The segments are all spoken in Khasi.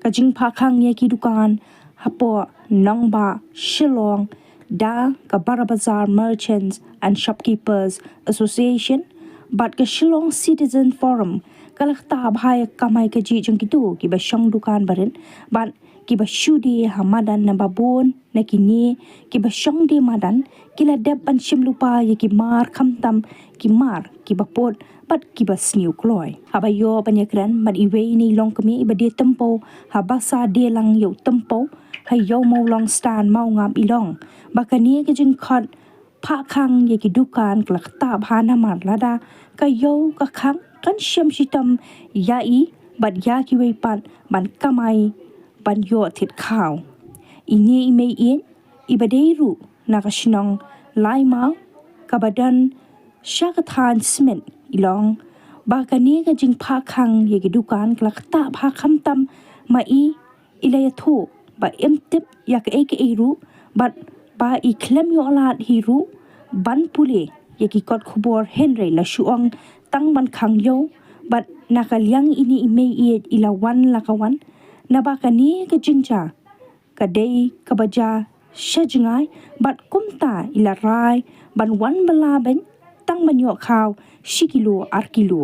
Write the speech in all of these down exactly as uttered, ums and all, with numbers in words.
Ka jingphah khang ïa ki dukan hapoh nongbah Shillong da ka Barabazar Merchants and Shopkeepers Association bad ka Shillong Citizen Forum ka la ktah bha ïa ka kamai kajih jong kito kiba shong dukan barit bad kiba shu die ha madan naba bun na kine kiba shong die madan ki la dep ban shim lypa ïa ki mar khamtam ki mar kiba pud bad kiba sniew kloi. Haba ïoh ban ïakren bad iwei na i longkmie iba die tympew ha basa die lang ïa u tympew ha Ïew Mawlong Stan Mawngap i long ba kane ka jingkhot phah khang ïa ki dukan ka la ktah bha namar lada ka ïew ka khang kan shem shitom ïa i bad ïa kiwei pat ban kamai ban ïoh thied khaw. Ine i mei ïeit iba dei ruh na ka shnong Laimau kaba don sha ka thaiñ Smit i long ba kane ka jingphah khang ïa ki dukan ka la ktah bha khamtam ma i i la ïathuh ba im tip ïa kaei kaei ruh bad ba i khlem ïoh lad hi ruh ban pule ïa ki kot khubor hynrei la shu ong tang ban khang ïew bad na ka liang ine i mei ïeit i la wan la ka wan naba kane ka jingjia ka dei kaba jia sha jngai bad kumta i la rai ban wan bylla beiñ tang ban ïoh khaw shi kilo ar kilo.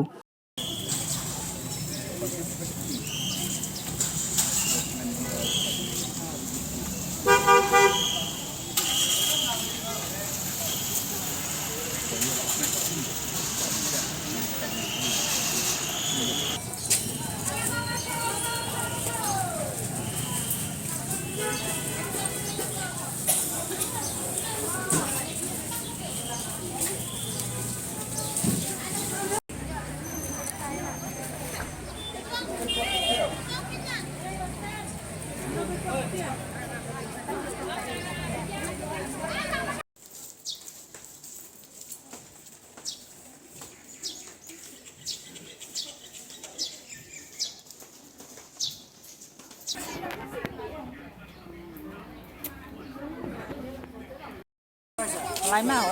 Laimau.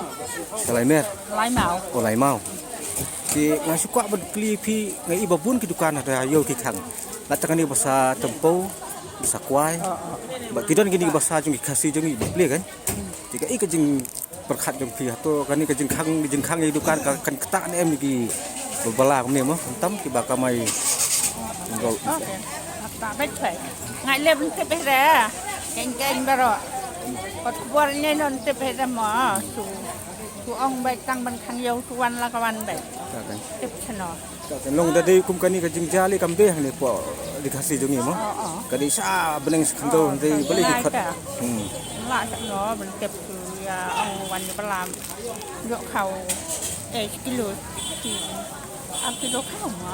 Sa Laimer. Laimau. O Laimau. Te nga shu kwah ban kylli phi, nga i ba bun ki dukan ha ïew ki khang. Lada kane basa tympew, basa kwai. Ba ki don kine basa jong ki Khasi jong ngi ba plie kan. Te ka i ka jingpyrkhat jong phi hato kane ka jingkhang, jingkhang ïa ki dukan ka kan ktah ne em ïa ki ba bylla kumne mo, khamtam kiba kamai. Okay. Ktah beit phi. Nga leh ban tip hi re. Keng keng baroh. Kot khubor ne non tip hi re mo. Shu, shu ong beit tang ban khang ïew shu wan la ka wan beit. Tip sno. Long da dei kum kane ka jingjia lei kam dei hangne hapoh ri Khasi jong ngi mo. Ka dei sha bneng sha khyndew hynrei balei ki khot. Hmm. La sha no ban tip shu ïa ong wan ïa bylla. Ïoh khaw eh kilo. Ar kilo khaw mo.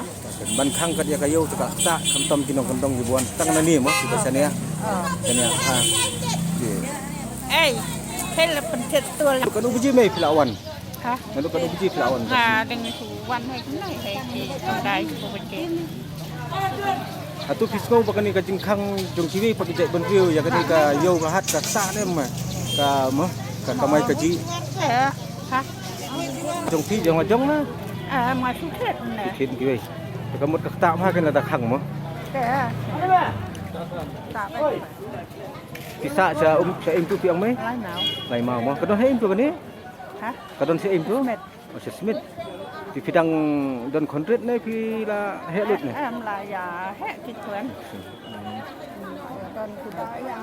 Ban khang kat ïa ka ïew te ka ktah khamtam ki nongkyndong ki ba wan tang na ne mo kiba shaniah. Shaniah ha. Ei, khel pynthet tul. Kano baje mei phi la wan? Ha? Kano kano baje phi la wan? Ha, dang shu wan hei kumne hei ki dai shu baje. Hato phi sngew ba kane ka jingkhang jong kiwei pat ki jaitbynriew ïa kane ka ïew ka hat ka ktah ne em ka mo ka kamai kajih. Ha. Jong phi jong la jong na. Ah, ma shu khet ne. Shu khet kiwei. Te ka mut ka ktah bha kan lada khang mo. Te. Ktah bha. Phi sah sha um sha im tu phi ong mei? Laimau. Laimau mo. Ka don ha im tu kane? Ha? Ka don sha im tu? Smit. Oh, sha Smit. Te phi dang don khyndiat ne phi la heh lut ne? Em la ïa heh ki tuan. Don ki ba ïa.